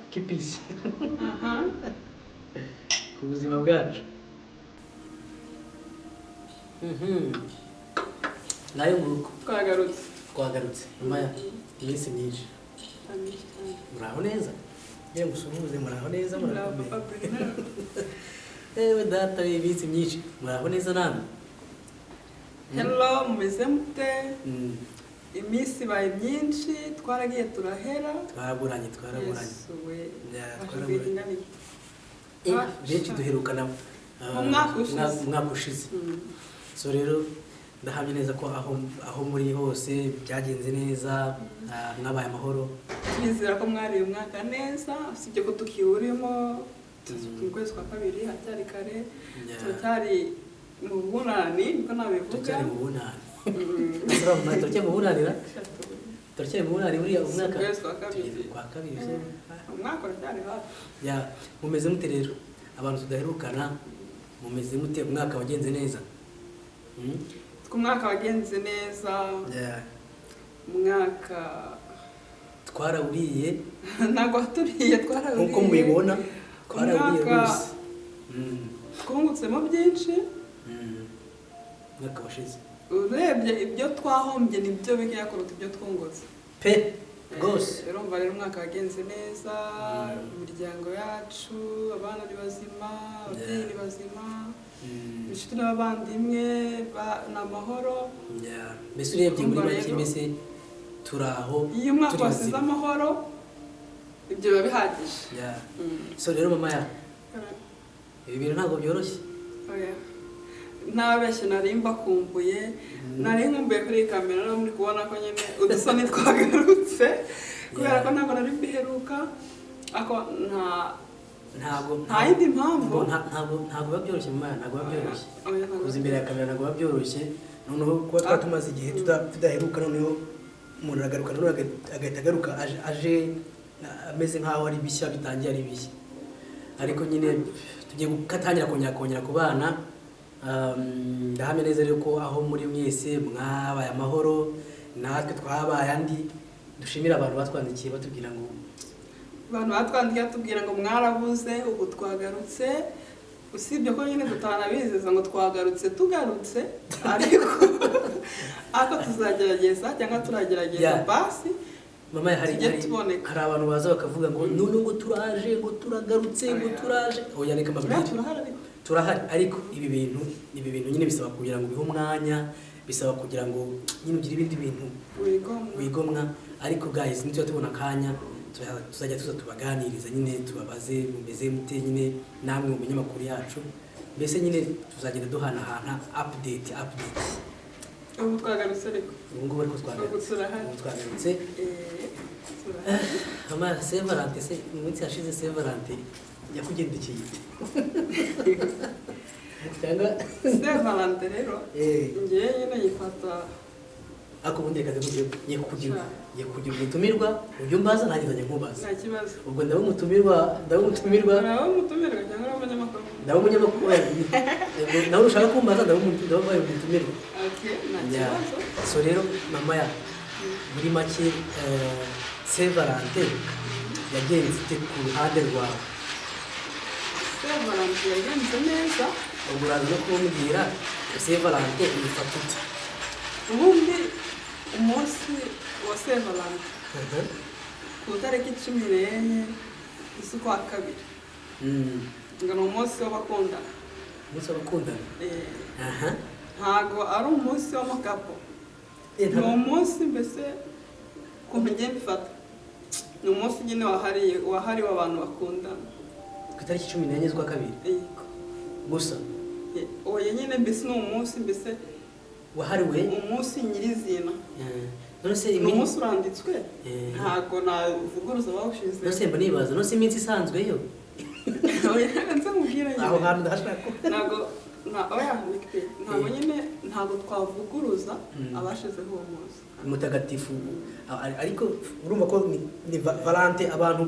Kipisi Aha. ku buzima bwacu. Nayo nguko. Twagarutse. Twagarutse nyuma ya iminsi myinshi. Muraho neza? Ngira ngo usuhuze. Muraho neza? Muraho. Murakomeye? Papa Bernard. Ewe data, iminsi myinshi. Muraho neza namwe? Hello, mumeze mute? Mm. Iminsi ibaye myinshi, twaragiye turahera. Twaraburanye, twaraburanye. Yesu we! Ya, Hashize twaraburanye. igihe kingana iki? Benshi duherukana Mu mwaka ushize. Mu mwaka ushize. So rero ndahamya neza ko aho muri hose byagenze neza, mwabaye amahoro. Turizera ko mwariye umwaka neza, usibye ko tukiwurimo. Turi mu kwezi kwa kabiri, haracyari kare. Turacyari mu bunani, niko nabivuga. Turacyari mu bunani. Mm. Turacyari mu bunanira, turacyari mu bunani buriya umwaka. Ukwezi kwa kabiri. Tugeze kwa kabiri se. Umwaka uracyari hafi. Ya, mumeze mute rero abantu tudaherukana? Mumeze mute? Umwaka wagenze neza? Twe umwaka wagenze neza. Umwaka Twarawuriye. Ntabwo waturiye, twarawuriye. Nk'uko mubibona, twarawuriye Umwaka rwose. Twungutsemo byinshi. Umwaka washize. Urebye ibyo twahombye nibyo bikeya kuruta ibyo twungutse. Pe rwose. Urumva rero umwaka wagenze neza. Imiryango yacu, abana ni bazima, ababyeyi ni bazima, inshuti n'abavandimwe ni amahoro. Yeah. Mbese urebye muri Urumva make, rero, mbese turi aho, iyo umwaka turi wasize bazima. amahoro, ibyo biba bihagije. So rero mama, ya, ibi bintu ntabwo byoroshye. Oya. Ntabeshye, nari mbakumbuye, nari nkumbuye kuri iyi kamera. No muri kubona ko nyine udusoni twagarutse kubera ko ntabwo nari mbiheruka, ariko nta Ntabwo nta yindi mpamvu. Ntabwo biba byoroshye mama, ntabwo biba byoroshye. Oya, ntabwo. Kuza imbere ya kamera ntabwo biba byoroshye. Noneho kuba twaba tumaze igihe tudaheruka, noneho umuntu aragaruka, noneho agahita agaruka aje ameze nk'aho ari bishya, bitangiye ari bishya. Ariko nyine tugiye gutangira kongera kubana. Ndahamya neza rero ko aho muri mwese mwabaye amahoro, natwe twabaye andi. Dushimire abantu batwandikiye batubwira ngo Abantu batwandikiye batubwira ngo mwarabuze, ubu twagarutse. Usibye ko nyine tutanabizeza ngo twagarutse tugarutse, ariko tuzagerageza cyangwa turagerageza. Basi Mama, hari tujye hari, tuboneka. hari abantu baza bakavuga ngo none ngo turaje, ngo turagarutse, ngo Oya. turaje. Oya, reka Oya, mbabwire. Turahari ariko. Turahari, ariko ibi bintu nyine bisaba kugira ngo ubihe umwanya, bisaba kugira ngo nyine ugire ibindi bintu wigomwa. Wigomwa. Ariko guys, nitujya tubona akanya, tuzajya tuza tubaganiriza nyine, tubabaze mumeze mute nyine, namwe mumenye amakuru yacu. Mbese nyine tuzagenda duhanahana update, update. Ubu twagarutse ariko. Ubu ngubu ariko twagarutse. Ubu turahari. Ubu twagarutse. Turahari. Mama, Saint Valentin se, mu minsi yashize Saint Valentin yakugendekeye ite? Cyangwa Saint Valentin rero, ngewe nyine yifata Ariko ubundi reka ndakubwire, ngiye kugira umutumirwa, ujye umbaza, nanjye nzajya nkubaza. Nta kibazo. Ubwo ndaba umutumirwa, ndaba umutumirwa. Uraba umutumirwa cyangwa uri umunyamakuru? Ndaba umunyamakuru. Ubwo nawe ushaka kumbaza, ndaba mbaye umutumirwa. Okay, nta Yeah. kibazo. So rero mama, ya, muri make, Saint Valentin yagenze ite ku ruhande rwawe? Saint Valentin yagenze neza. Ubwo uraza no kumbwira Saint Valentin uyifata ute? Ubundi umunsi wa Saint Valentin ku itariki 14 z'ukwa kabiri, ngo ni umunsi w'abakundana. Umunsi w'abakundana. Ntago ari umunsi w'amacouple. Ni Ntabwo- umunsi mbese ukuntu ngiye mbifata, ni umunsi nyine wahariwe abantu bakundana. Ku itariki 14 z'ukwa kabiri? Yego. Gusa? Oya nyine, mbese ni umunsi mbese wahariwe umunsi nyirizina. None se Ni umunsi uranditswe. Ntago navuguruza bawushize. None se mba nibaza, none se iminsi isanzwe yo? Oya, nze nkubwire Aho nyine. hantu ndahashaka. Ntago oya Nick, ntago nyine ntago twavuguruza abashizeho uwo munsi. Mutagatifu, ariko urumva ko ni Valentin, abantu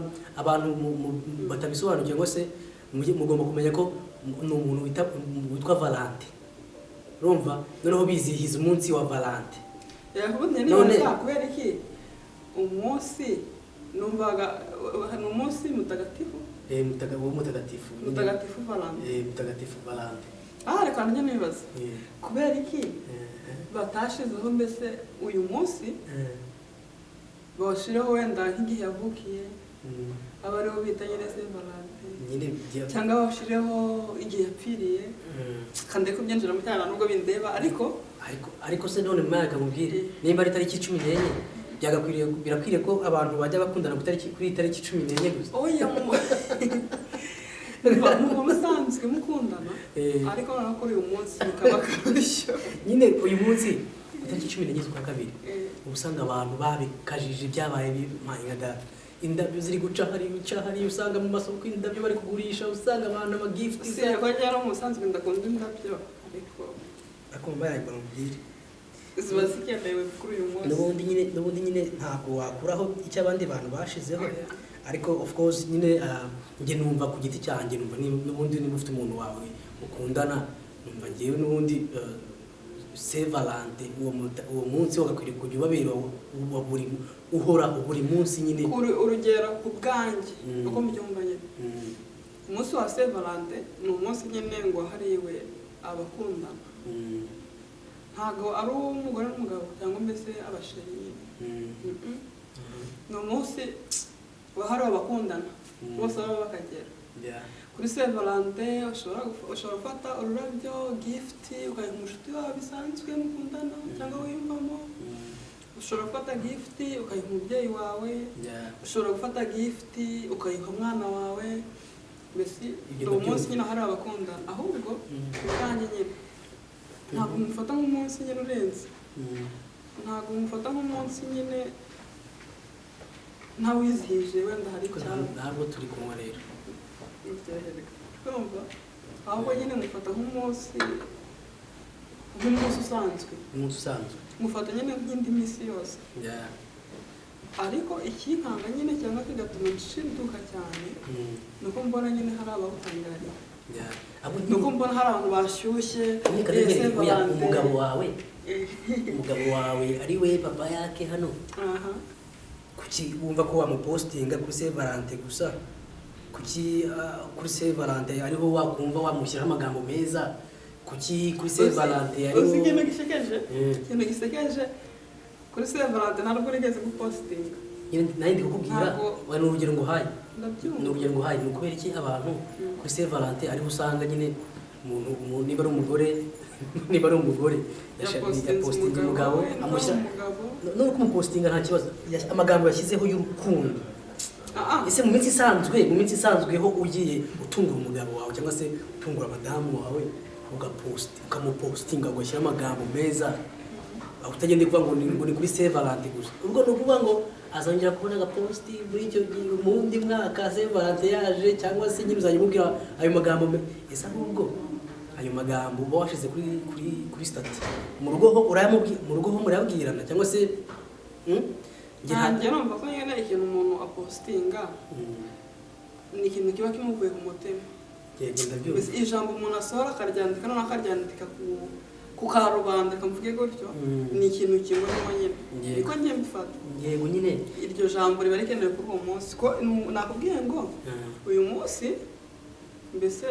batabisobanukiwe ngo se mugomba kumenya ko ni umuntu witwa Valentin. Urumva noneho bizihiza umunsi wa Valentin. Ubundi None- nibaza kubera iki umunsi Numvaga ni umunsi mutagatifu. Uwo mutagatifu. Mutagatifu Valante. Mutagatifu Valante. Reka njye nibaza kubera iki batashizeho mbese uyu munsi bawushireho wenda nk'igihe yavukiye, aba ariho bita nyine Saint Valentin, cyangwa bawushireho igihe yapfiriye, kandi kubyinjira mu cyana nubwo bindeba, ariko ariko se none mwaka mubwire, nimba ari tariki 14, byagakwiriye, birakwiriye ko abantu bajya bakundana ku tariki, kuri tariki 14 gusa? Oya, muba musanzwe mukundana, ariko noneho kuri uyu munsi bikaba akarusho. Nyine uyu munsi itariki 14 z'ukwa kabiri, uba usanga abantu babikajije, byabaye bimpaye nka data, indabyo ziri guca hari guca hari, usanga mu masoko indabyo bari kugurisha, usanga abantu amagifuti. Usibye ko njyewe no mu busanzwe ndakunda indabyo, ariko akumva yayibona mubwire. Ziba zikenewe kuri uyu munsi. N'ubundi nyine ntabwo wakuraho icyo abandi bantu bashizeho, ariko of course nyine, njye numva ku giti cyanjye, numva n'ubundi niba ufite umuntu wawe mukundana, numva ngewe n'ubundi Saint Valentin uwo munsi wagakwiriye kujya ubabera wa buri uhoraho buri munsi nyine. Urugero ku bwanjye, uko mbyumva nyine, umunsi wa Saint Valentin ni umunsi nyine ngo wahariwe abakundana, ntabwo ari uw'umugore n'umugabo cyangwa mbese abasheri nyine. Ni umunsi wahariwe abakundana bose baba bakagera kuri Saint Valentin. Ushobora gufata ururabyo, gift, ukayiha umushuti wawe bisanzwe mukundana cyangwa wiyumvamo. Ushobora gufata gift ukayiha umubyeyi wawe. Ushobora gufata gift ukayiha umwana wawe. Mbese Ibyo ni umunsi ndabyumva. nyine wahariwe abakundana. Ahubwo ubwanjye nyine ntabwo mufata nk'umunsi nyine urenze, ntabwo mufata nk'umunsi nyine ntawizihije wenda hari icyaba. Ntabwo turi kunywa rero. Uryoherwa, urumva? Ahubwo nyine mufata nk'umunsi usanzwe. Umunsi usanzwe. Mufata nyine nk'indi minsi yose. Ariko ikinkanga nyine cyangwa kigatuma nshiduka cyane, ni uko mbona nyine hari abawutangariye, Abo ni uko mbona hari abantu bashyushye. Nyine kadegere Saint oya, Valentin. Umugabo wawe ari we papa yake hano, kuki wumva ko wamupostinga kuri Saint Valentin gusa? Kuki kuri Saint Valentin ariho wakumva wamushyiraho amagambo meza? Kuki kuri Saint Valentin ariho? Uzi ikintu gishekeje? Ikintu gisekeje, kuri Saint Valentin ntabwo nigeze gupostinga. Nyine nanjye ndi kukubwira. Wa, ni urugero nguhaye. Ndabyumva. Ni urugero nguhaye. Ni ukubera iki abantu kuri Saint Valentin ariho usanga nyine umuntu niba ari umugore yapostinze yapostinze umugabo we, niba ari amushyira umugabo. No kumupostinga nta kibazo. Amagambo yashyizeho y'urukundo. Ese mu minsi isanzwe ho ugiye utungura umugabo wawe cyangwa se utungura madamu wawe, ugapost, ukamupostinga, ugashyira amagambo meza, aho utagenda kuvuga ngo ni kuri Saint Valentin gusa, ubwo ni ukuvuga ngo azongera kubona agapost muri icyo gihe mu wundi mwaka Saint Valentin yaje, cyangwa se nyine uzajya umubwira ayo magambo ese ahubwo ayo magambo uba washyize kuri status, mu rugo ho urayamubwira? Mu rugo ho murayabwirana cyangwa se? Njye Ntangiye numva ko nyine ikintu umuntu apostinga ni ikintu kiba kimuvuye ku mutima. Yego, ndabyumva. Mbese ijambo umuntu asohora akaryandika, noneho akaryandika ku karubanda, kamvuge gutyo, ni ikintu kimurimo nyine. Niko njye mbifata. Yego nyine. Iryo jambo riba rikenewe kuri uwo munsi, ko nakubwiye ngo uyu munsi mbese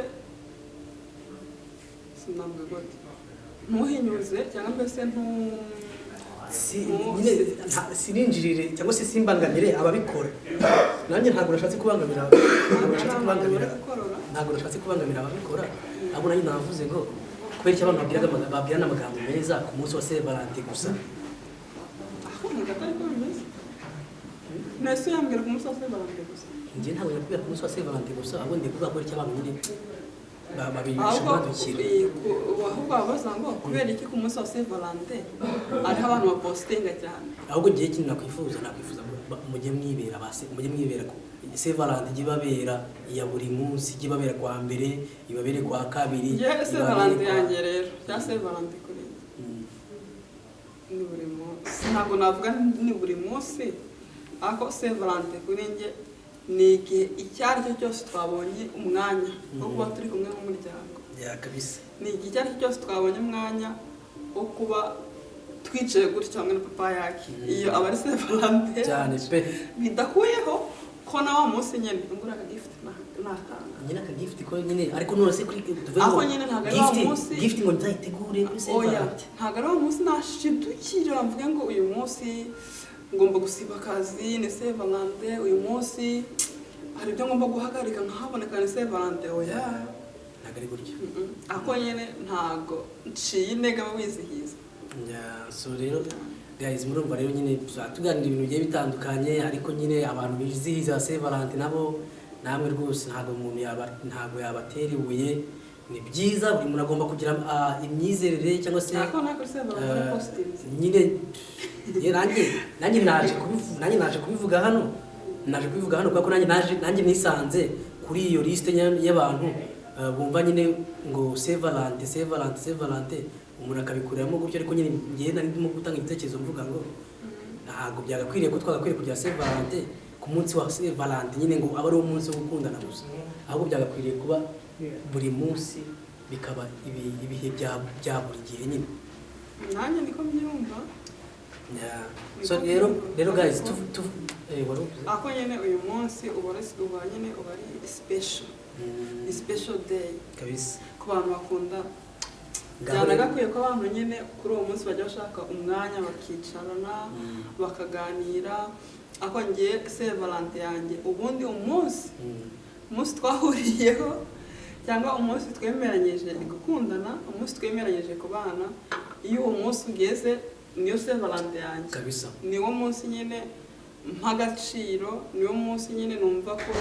sinavuga gute, ntuhinyuze cyangwa mbese ntu Si nyine sininjirire cyangwa se simbangamire ababikora. Nanjye ntabwo nashatse kubangamira gukorora. Ntabwo nashatse kubangamira ababikora. Ahubwo nanjye navuze ngo kubera icyo abantu babwirana amagambo meza ku munsi wa Saint Valentin gusa. Aho ntabwo atari ko bimeze. Nese yambwira ku munsi wa Saint Valentin gusa? Njye ntabwo nakubwira ku munsi wa Saint Valentin gusa, ahubwo ndi kuvuga kubera icyo abantu nyine babibisha Ahubwo badukira. Ahubwo babaza ngo kubera iki ku munsi wa Saint Valentin ariho abantu bapostinga cyane. Ahubwo ngiye ikintu nakwifuza mujye mwibera base, mujye mwibera ku Saint Valentin, ijye ibabera iya buri munsi, ijye ibabera kwa mbere, ibabere kwa kabiri, Njye Saint ibabere Valentin yanjye rero, cya Saint Valentin kuri njye ni buri munsi. Ntabwo navuga ni buri munsi, ariko Saint Valentin kuri njye ni igihe icyo ari cyo cyose twabonye umwanya wo kuba turi kumwe n'umuryango. Ya, kabisa. Ni igihe icyo ari cyo cyose twabonye umwanya wo kuba Twicaye gutya hamwe na papa yake, iyo aba ari Saint Valentin. Cyane pe. Bidakuyeho ko na wa munsi nyine ungura aka gift nakanga. Nyine aka gift ko nyine, ariko none se kuri tuvuge Aho ngo nyine ntabwo ari wa gift munsi. Gift ngo nzayitegure kuri Saint Oya, Valentin. ntabwo ari wa munsi nashidukira mvuge ngo uyu munsi ngomba gusiba akazi, ni Saint Valentin, uyu munsi hari ibyo ngomba guhagarika nkahaboneka, ni Saint Valentin. Oya. Ntabwo ari gutyo. Mm-mm. Ako nyine ntabwo nciye intege aba wizihiza. Yeah, so rero guys, murumva rero nyine tuzaba tuganira ibintu bigiye bitandukanye, ariko nyine abantu bizihiza Saint Valentin nabo namwe rwose ntabwo umuntu yaba, ntabwo yabatera ibuye. Ni byiza, buri muntu agomba kugira imyizerere cyangwa se Ako nako Saint Valentin positive. Nyine ye, nanjye naje kubivuga hano, naje kubivuga hano kubera ko nanjye nisanze kuri iyo liste y'abantu bumva nyine ngo Saint Valentin, Saint Valentin, Saint Valentin, umuntu akabikuriramo gutyo. Ariko nyine njyewe nari ndimo gutanga igitekerezo mvuga ngo ntabwo byagakwiriye ko twagakwiriye kugira Saint Valentin ku munsi wa Saint Valentin nyine ngo abe ari wo munsi wo gukundana gusa, ahubwo byagakwiriye kuba buri munsi, bikaba ibihe bya buri gihe nyine. Nanjye niko mbyumva. Yeah. So rero guys, tu tu wari uvuze? Ako nyine uyu munsi uba nyine uba ari special, ni special day Kabisa. ku bantu bakunda. Ngaho rero- Byanagakwiye ko abantu nyine kuri uwo munsi bajya bashaka umwanya bakicarana, bakaganira. Ako ngiye Saint Valentin yanjye ubundi umunsi umunsi twahuriyeho cyangwa umunsi twemeranyije gukundana, umunsi twemeranyije kubana, iyo uwo munsi ugeze niyo Saint Valentin yanjye. Kabisa. Niwo munsi nyine mpa agaciro, niwo munsi nyine numva ko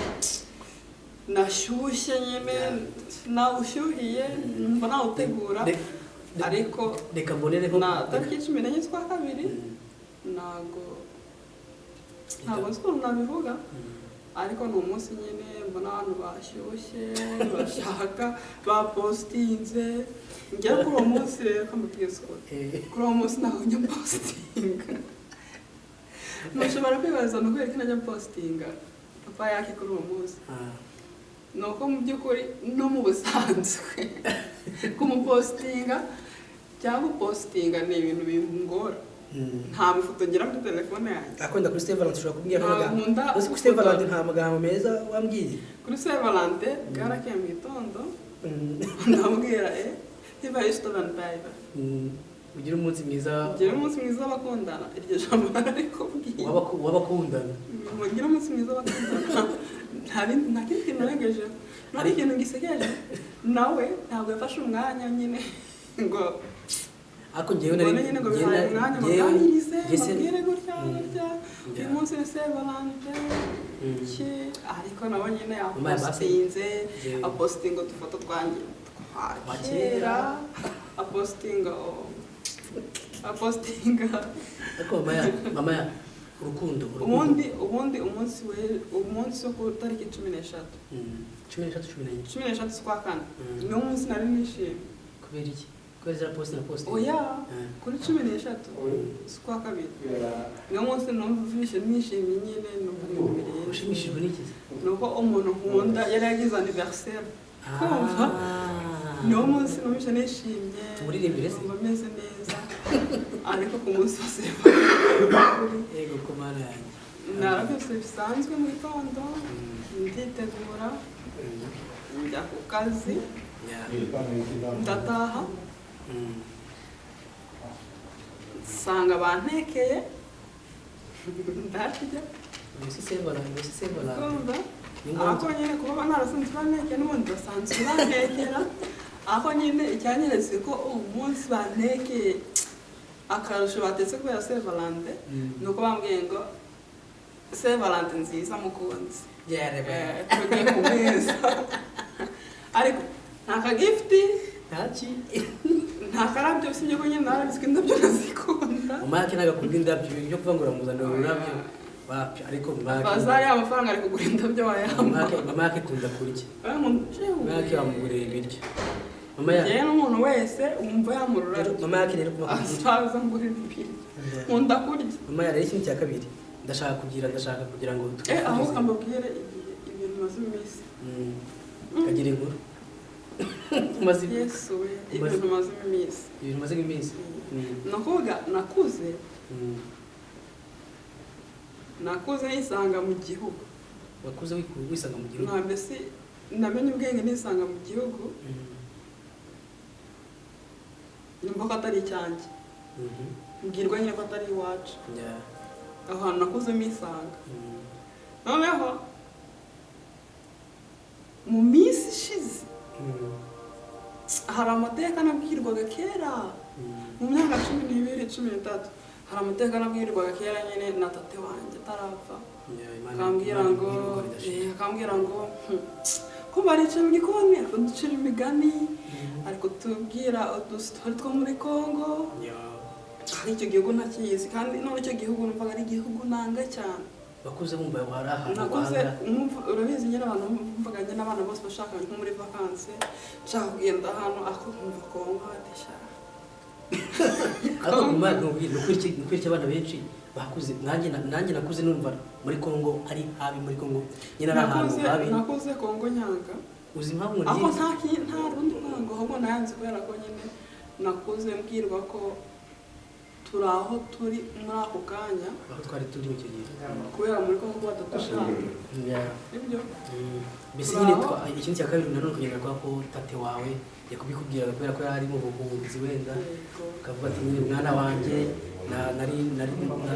nashyushye nyine, nawushyuhiye, numva nawutegura. Ariko Reka mbonereho na tariki 14 z'ukwa kabiri, ntabwo nzi ukuntu nabivuga, ariko ni umunsi nyine mbona abantu bashyushye, bashaka, bapositinze. Njyewe kuri uwo munsi rero, ko mbabwiza ukuri, kuri uwo munsi ntabwo njya mpositinga. Mushobora kwibaza ni ukubera ko najya mpositinga papa yake kuri uwo munsi. Ni uko mu by'ukuri no mu busanzwe kumupositinga cyangwa gupositinga ni ibintu bingora. Nta mafoto ngira muri telefone yanjye. Ariko wenda kuri Saint Valentin ushobora kubwira Ntabwo nk'amagambo. nkunda Uzi kuri Saint Valentin nta magambo meza wambwiye? Kuri Saint Valentin bwarakeye mu gitondo, ndamubwira niba yisitoran bayiba. Ugire umunsi mwiza. Ugire umunsi mwiza w'abakundana, iryo jambo nararikubwiye. W'abakundana. Mugire umunsi mwiza w'abakundana. Nta kindi kintu narengejeho. Nta ikintu gisekeje, nawe ntabwo yafashe umwanya nyine ngo Ariko njyewe nari mbone nyine ngo bihaye umwanya ngo aganirize, mbabwire gutya gutya, uyu munsi ni Saint Valentin iki, ariko nawe nyine Mama ya basi. apositinze, Yewe. apositinga udufoto twanjye twa Twa kera, kera. apositinga Ariko mama ya urukundo. Ubundi umunsi we, umunsi wo ku tariki 13, 13, 14. 13 z'ukwa kane, niwo munsi nari nishimye. Kubera iki? Kubera ziriya post na post? Oya, kuri 13 z'ukwa kabiri niwo munsi numvise nishimye nyine, numva ibintu birenze. Ushimishijwe n'iki? Ni uko umuntu nkunda yari yagize anniversaire, kumva niwo munsi numvise nishimye. Tumuririmbire se? Numva meze neza, ariko ku munsi wa Saint Yego ko Mana yanjye. Narabyutse bisanzwe mu gitondo, nditegura, njya ku kazi, ndataha, nsanga bantekeye, ndarya. Mbese Saint Valentin, mbese Saint Valentin. Kumva Ni ngombwa. Aho nyine kuba narasanzwe bantekeye, n'ubundi basanzwe bantekera, aho nyine icyanyeretse ko uwo munsi bantekeye akarusho batetse kubera Saint Valentin, ni uko bambwiye ngo Saint Valentin nziza mukunzi. Yareba. Tugiye ku meza, ariko nta kagift, Ntaki. nta karabyo, usibye ko nyine narabitswe indabyo nazikunda. Mama yake ntabwo akunda indabyo, ibintu byo kuvuga ngo uramuzanira ururabyo wapi, ariko mama yake Bazari amafaranga ari kugura indabyo wayampa. Mama yake akunda kurya. Mama yake wamuguriye ibiryo mama yake. Njyewe n'umuntu wese wumva yamurura Rero mama yake rero kuba asaza ngurira ibiryo, nkunda kurya. Mama yari ikintu cya kabiri ndashaka kugira ngo Aho mbabwire igihe ibintu maze iminsi. Kagira inkuru umaze Yesu we, ibintu maze iminsi. Ibintu umaze iminsi. Ni ukuvuga nakuze nakuze nisanga mu gihugu. Wakuze wisanga mu gihugu? Nta, mbese namenye ubwenge nisanga mu gihugu, numva ko atari icyanjye, mbwirwa nyine ko atari iwacu. Aho hantu nakuze nisanga. Noneho mu minsi ishize hari amateka nabwirwaga kera, mu myaka 12, 13, hari amateka nabwirwaga kera nyine na tate wanjye atarapfa. Yeah, Imana- Akambwira Imana ngo iruhuko ridashira. Akambwira ngo ko baricaye mu gikoni ari kuducira imigani, ari kutubwira udusitori two muri Congo. Kandi icyo gihugu ntakizi, kandi none icyo gihugu numvaga ari igihugu nanga cyane. Wakuze wumva wari ahantu Nakuze wanga. Urabizi nyine, abantu bumvaga nyine abana bose bashaka nko muri vacances, nshaka kugenda ahantu ako nkumva Congo adesha. Ariko nyuma ni ukuri abana benshi bakuze, nanjye nakuze numva muri Congo ari habi, muri Congo nyine ari ahantu Nakuze habi. Nakuze Congo nyanga. Uzi impamvu Aho ngiye nta rundi rwango, ahubwo nayanze kubera ko nyine nakuze mbwirwa ko turi aho turi muri ako kanya aho twari turi icyo gihe kubera muri Congo batadushaka. Nibyo. Mbese nyine ikindi cya kabiri nanone kugenda kwa ko tate wawe yakubikubwiraga kubera ko yari ari mu buhunzi wenda, akavuga ati nyine mwana wanjye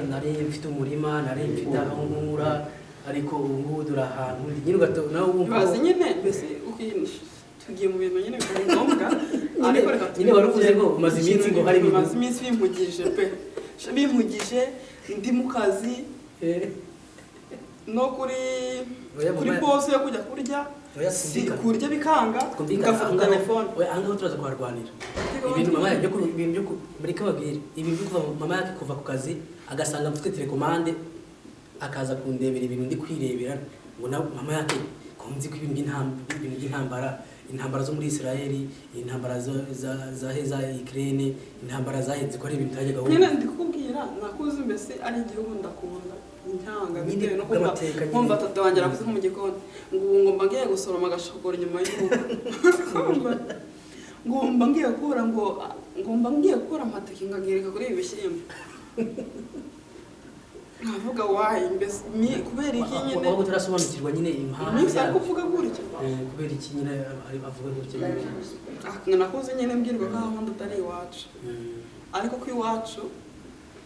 nari mfite umurima, nari mfite aho nkura, ariko ubu ngubu dore ahantu ndi nyine, nawe wumva Ibaze nyine mbese tugiye mu bintu nyine bitari ngombwa, ariko reka Nyine wari uvuze ngo umaze iminsi ngo hari ibintu- Maze iminsi bimpugije pe, bimpugije ndi mu kazi no kuri Oya, kuri mama- pause yo kujya kurya, Oya, si twumvikane. kurya bikanga, Twumvikane, ngafata aho ngaho- telefone. Oya, aho ngaho turaza kuharwanira. Ibintu mama yajya ku ibintu byo mureke babwire ibintu byo kuva mama yake kuva ku kazi agasanga mfite télécommande, akaza kundebera ibintu ndi kwirebera, ngo na mama yake ko nzi ko ibintu by'intambara, intambara zo muri Israeli, intambara za Ukraine, intambara zaheze, ko ari ibintu utajyaga wumva. Nyine ndi kukubwira, nakuze mbese ari igihugu ndakunda intanga Nyine bitewe no kumva bw'amateka nyine. Nkumva tata wanjye aravuze nko mu gikoni ngo ubu ngomba ngiye gusoroma agashokora inyuma y'urugo, ngomba ngiye gukura, ngo ngomba ngiye gukura amateke ngagereka kuri ibi bishyimbo, nkavuga wayi mbese ni kubera iki nyine. Waba utarasobanukirwa nyine impamvu Iminsi ari yabyo. kuvuga gutya. Kubera iki nyine avuga gutya nyine. Ah, nakuze nyine mbwirwa ko aho atari iwacu, ariko ko iwacu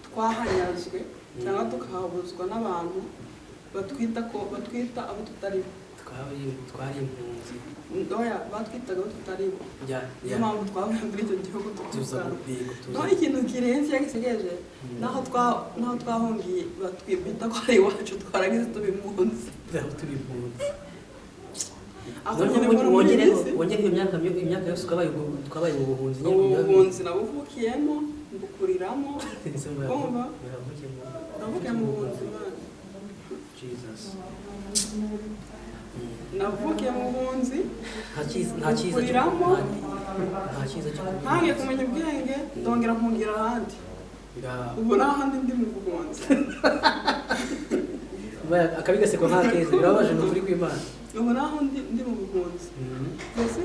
twahanyazwe cyangwa tukahabuzwa n'abantu batwita ko batwita abo tutari bo. Twari impunzi. Oya, batwitaga abo tutari bo. Niyo mpamvu twavuye muri icyo gihugu Tuza tukirukana. Yego, tuza. Noneho ikintu kirenze cyangwa gisigaje, naho twahungiye batwita ko ari iwacu, twaragize tuba impunzi. Aho turi impunzi. Aho Noneho nyine muri iyi minsi wongere iyo myaka yose twabaye mu buhunzi nyine. Ubu buhunzi nabuvukiyemo, mbukuriramo. Ese Kumva? muravukiye mu Navukiye mu buhunzi, Imana. Jesus. Navukiye mu buhunzi. Nta cyiza cyo Mbukuriramo. Nta cyiza cyo kuba Ntangiye kumenya ubwenge ndongera mpungira ahandi. Ubu n'ahandi ndi mu buhunzi. Akabi gasekwa nk'akeza, birababaje ni ukuri kw'Imana. Ubu naho ndi mu buhunzi. Mbese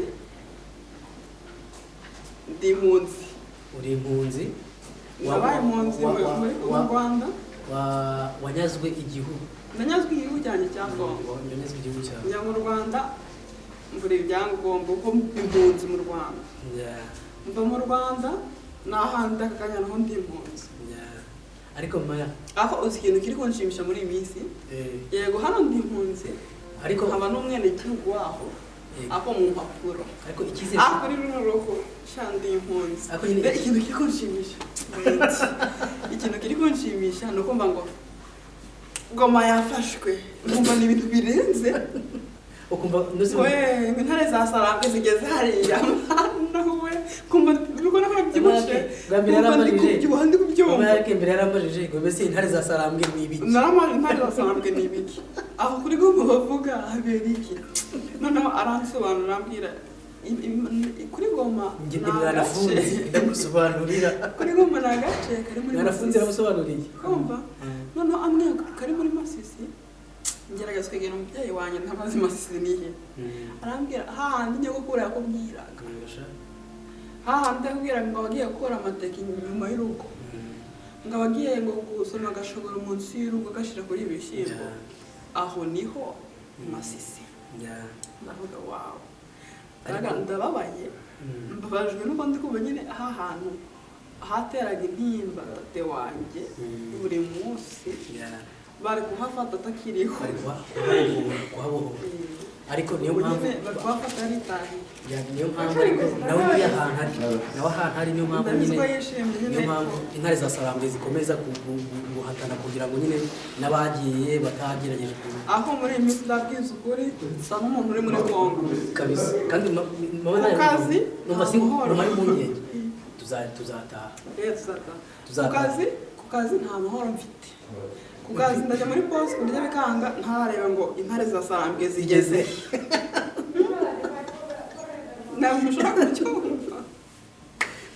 ndi impunzi. Uri impunzi. Nabaye impunzi mu Rwanda. Wanyazwe igihugu. Nanyazwe igihugu cyanjye cya Kongo. Wanyazwe igihugu cyawe. Njya mu Rwanda mbura ibyangombwa kuko impunzi mu Rwanda. Mva mu Rwanda n'ahandi aka kanya naho ndi impunzi. Ariko maya Aho uzi ikintu kiri kunshimisha muri iyi minsi? Yego, hano ndi impunzi, Ariko nkaba n'umwenegihugu waho. Ako mu mpapuro. Ariko icyizere Ah, kuri runo ruhu sha ndi impunzi. Ariko nyine Rero ikintu kiri kunshimisha, wait. Ikintu kiri kunshimisha ni ukumva ngo Goma yafashwe, nkumva ni ibintu birenze. Ukumva ntuzi We, ngo intare za Sarambwe zigeze hariya, mwana we, kumva ubona ko nabyibushye. Bwa mbere Kumva ndi yarambajije. kubyibuha, ndi kubyumva. Mama yake mbere yarambajije ngo mbese intare za Sarambwe ni ibiki? Naramaje, intare za Sarambwe ni ibiki? Aho kuri Goma bavuga habera iki? Noneho aransobanurira, ambwira kuri Goma Njye ni ndi mwanafunzi, agace. ndagusobanurira. Kuri Goma ni agace kari muri Mwanafunzi Masisi. aramusobanuriye. Kumva noneho amwe kari muri Masisi, ngerageza kwegera umubyeyi wanjye ntabazi Masisi nihe. Arambwira hahandi nyogokuru yakubwiraga. Hahandi akubwira ngo abagiye gukura amateke inyuma y'urugo, ngo abagiye ngo gusoma agashobora munsi y'urugo agashyira kuri ibi bishyimbo, aho niho Masisi. Ndavuga wow, ndababaye, mbabajwe nuko ndi kumva nyine aha hantu hateraga intimba tate wanjye buri munsi, bari kuhafata atakiriho, bari kuhabohora. Ariko niyo mpamvu bari kuhafata yaritahiye. Niyo mpamvu ariko nawe uri ahantu ari, nawe ahantu ari, niyo mpamvu nyine, niyo mpamvu intare za Sarambwe zikomeza guhatana kugira ngo nyine n'abagiye batagerageje. Aho muri iyi minsi ndabwiza ukuri, nsa n'umuntu uri muri Kongo kabisa. Kandi ku kazi numva si numva ari impungenge, tuzataha. Ku kazi nta mahoro mfite. Ku kazi ndajya muri pause kurya bikanga, ntarareba ngo intare za Sarambwe zigeze. Ntabwo ushobora kucyumva.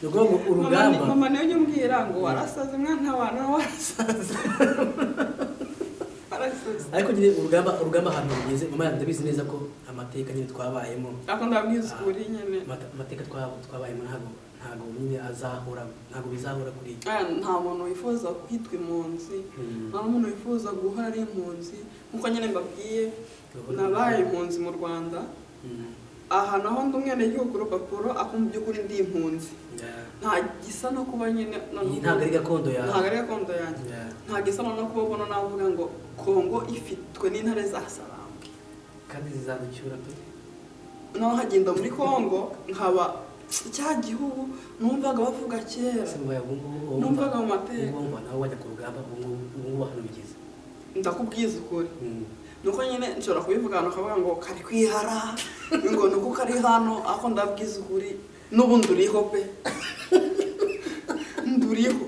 Ni ukuvuga ngo urugamba. Mama niyo ujya umbwira ngo warasaze mwana wa warasaze. Ariko nyine urugamba ahantu rugeze, mama ndabizi neza ko amateka nyine twabayemo. Ariko ndabwiza ukuri nyine. Amateka twabayemo ntabwo nyine azahora, ntabwo bizahora kuri. Nta muntu wifuza kwitwa impunzi, nta n'umuntu wifuza guhora ari impunzi. Nkuko nyine mbabwiye, nabaye impunzi mu Rwanda. Aha naho ndi umwenegihugu ku rupapuro, ariko mu by'ukuri ndi impunzi. Nta gisa no kuba nyine, ntabwo ari gakondo yawe, ntabwo ari gakondo yanjye. Nta gisa no kuba ubona navuga ngo Kongo ifitwe n'intare za Sarambwe kandi zizaducyura pe. Naho hagenda muri Kongo nkaba cya gihugu numvaga bavuga kera, numvaga mu mateka. Nawe wajya ku rugamba ubu ngubu hano bigeze, ndakubwiza ukuri. Nuko nyine nshobora kubivuga hano ukavuga ngo kari kwihara, ngo nuko kari hano, ariko ndabwiza ukuri n'ubundi uriho pe. Nduriho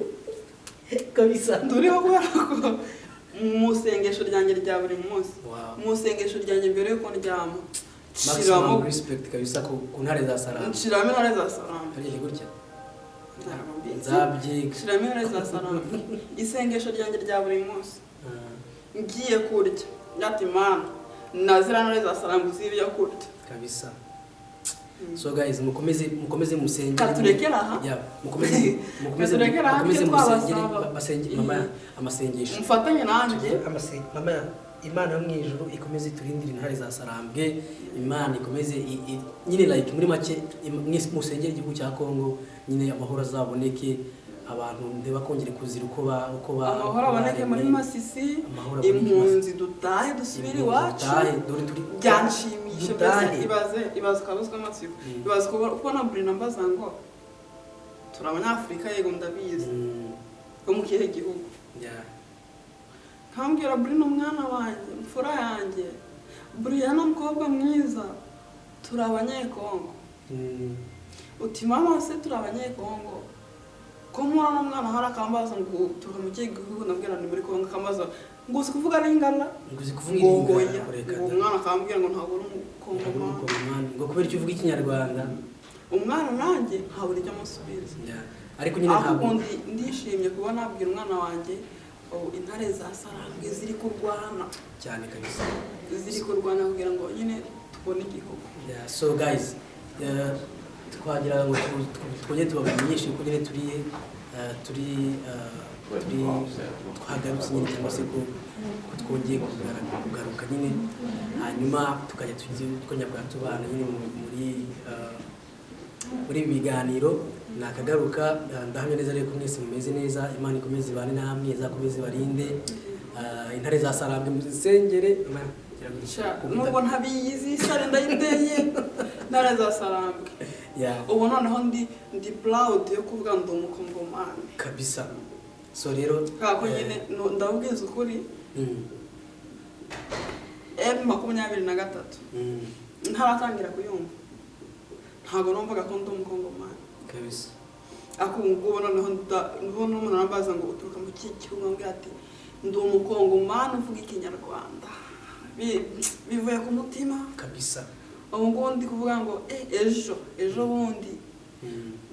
kabisa, nduriho kubera ko mu isengesho ryanjye rya buri munsi, mu isengesho ryanjye mbere yuko ndyama, maximum respect kabisa ku ntare za Sarambwe. Nshiramo intare za Sarambwe. Hariya gutya nzabyiga, nshiramo intare za Sarambwe. Isengesho ryanjye rya buri munsi, ngiye kurya ngati Mana nazira ntare za Sarambwe z'ibyo kurya kabisa. So guys, mukomeze musengere. Katurekera aha. Yeah, mukomeze musengere, basengere mama amasengesho. Mfatanye nanjye mama. Imana yo mu ijuru ikomeze iturindire intare za Sarambwe, Imana ikomeze nyine like muri make musengere igihugu cya Kongo nyine amahoro azaboneke, abantu ntibakongere kuzira uko ba amahoro aboneke muri Masisi, impunzi dutahe dusubire iwacu. Byanshimisha mbese, ibaze ukabuzwa amatsiko, ibaze kubona Brina mbaza ngo turi abanyafurika, yego ndabizi, bo mu kihe gihugu? Nkambwira Brina umwana wanjye, mfura yanjye, Briana mukobwa mwiza, turi abanyekongo. Uti mama se turi abanyekongo? Ko mpura n'umwana hari akambaza ngo turuka mu kihe gihugu, ndabwira ni muri Kongo, akambaza ngo uzi kuvuga Lingala, ngo uzi kuvuga Lingala, ngo umwana akambwira ngo ntabwo uri umukongomani, ngo kubera icyo uvuga Ikinyarwanda. Umwana nanjye nkabura icyo amusubiza. Ariko nyine ntabwo ndishimye kuba nabwira umwana wanjye intare za Sarambwe ziri kurwana cyane kabisa, ziri kurwana kugira ngo nyine tubone igihugu. So guys, twagira ngo twongere tubamenyeshe ko nyine turi twagarutse nyine, cyangwa se ko twongeye kugaruka nyine, hanyuma tukajya twongera tubana nyine muri ibi biganiro. Nakagaruka, ndahamya neza rero ko mwese mumeze neza, Imana ikomeze ibane namwe, izakomeze ibarinde. Intare za Sarambwe muzisengere. Nubwo ntabiyizi sare ndayiteye intare za Sarambwe. Ubu noneho ndi proud yo kuvuga ndi umukongomani kabisa. So rero kako nyine ndabwiza ukuri, M23 ntaratangira kuyumva, ntabwo numvaga ko ndi umukongomani kabisa. Ako ngubu noneho ndabona umuntu arambaza ngo uturuka mu kihe gihugu, nkambwira ati ndi umukongomani uvuga Ikinyarwanda, bivuye ku mutima kabisa. Ubu ngubu ndi kuvuga ngo ejo bundi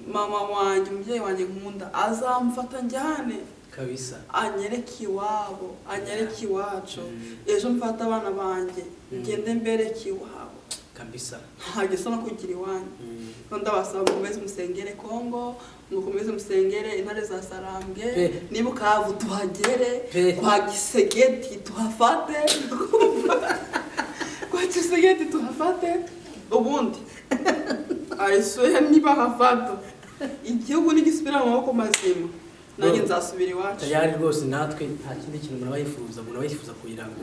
mama wanjye, umubyeyi wanjye nkunda, azamfata njyane kabisa, anyereke iwabo, anyereke iwacu. Ejo mfata abana banjye ngende mbereke iwabo. Kabisa. Nta gisa no kugira iwanyu. Ndabasaba mukomeze musengere Kongo, mukomeze musengere intare za Sarambwe. Pe. Niba ukavu tuhagere. Pe. Kwa Gisegeti tuhafate, kwa Gisegeti tuhafate. Ubundi ayisuye niba hafata igihugu nigisubira mu maboko mazima, nanjye No. nzasubira iwacu. Tayari rwose, natwe nta kindi kintu umuntu aba yifuza kugira ngo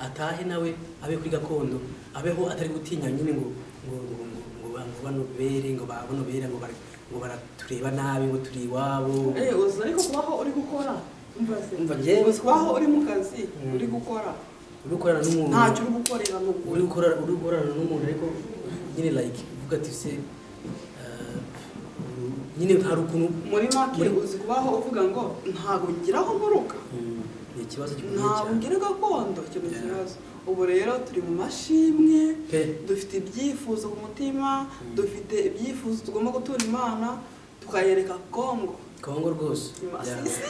atahe nawe abe kuri gakondo, abeho atari gutinya nyine ngo bano bere ngo bano bere ngo baratureba nabi ngo turi iwabo. Uzi ariko kubaho uri gukora, umva se. Umva njyewe. Uzi kubaho uri mu kazi, uri gukora, uri gukorana n'umuntu, ntacyo uri gukorera mu uri gukorana n'umuntu, ariko nyine like uvuga ati se nyine hari ukuntu Muri make, uzi kubaho uvuga ngo ntabwo ngira aho nturuka? Ni ikibazo gikomeye Ntabwo cyane. ngira gakondo, icyo ni ikibazo. Ubu rero turi mu mashimwe. Pe. Dufite ibyifuzo ku mutima, dufite ibyifuzo tugomba gutura Imana, tukayereka Kongo. Kongo rwose. Masisi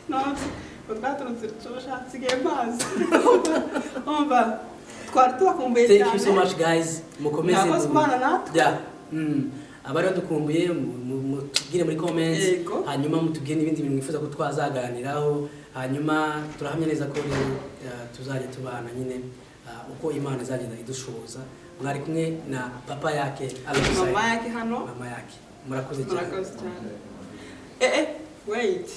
none twaturutse rucosha, nsigaye mazi. Umva, twari tubakumbuye Thank cyane. you so much, guys. Mukomeze. Mwakoze kubana natwe. Yeah. Abari badukumbuye, mutubwire muri comments. Hanyuma mutubwire n'ibindi bintu mwifuza ko twazaganiraho. Hanyuma turahamya neza ko rero tuzajya tubana nyine uko Imana izagenda idushoboza. Mwari kumwe na papa yake alongside Mama yake hano. Mama yake. Murakoze cyane. Murakoze cyane. Wait,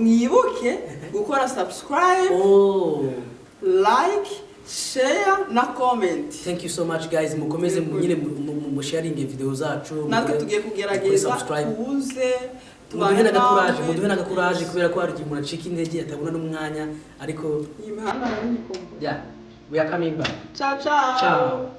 mwibuke gukora subscribe, Oh. like, share na comment. Thank you so much, guys. Mukomeze nyine musharinge video zacu. Natwe tugiye mukore kugerageza subscribe. tuze Muduhe n'agakuraje, namwe. muduhe n'agakuraje, kubera ko hari igihe umuntu acika intege atabona n'umwanya, ariko Iyi mihanda nari nyikumbuye. yeah, we are coming back. Ciao, ciao. Ciao.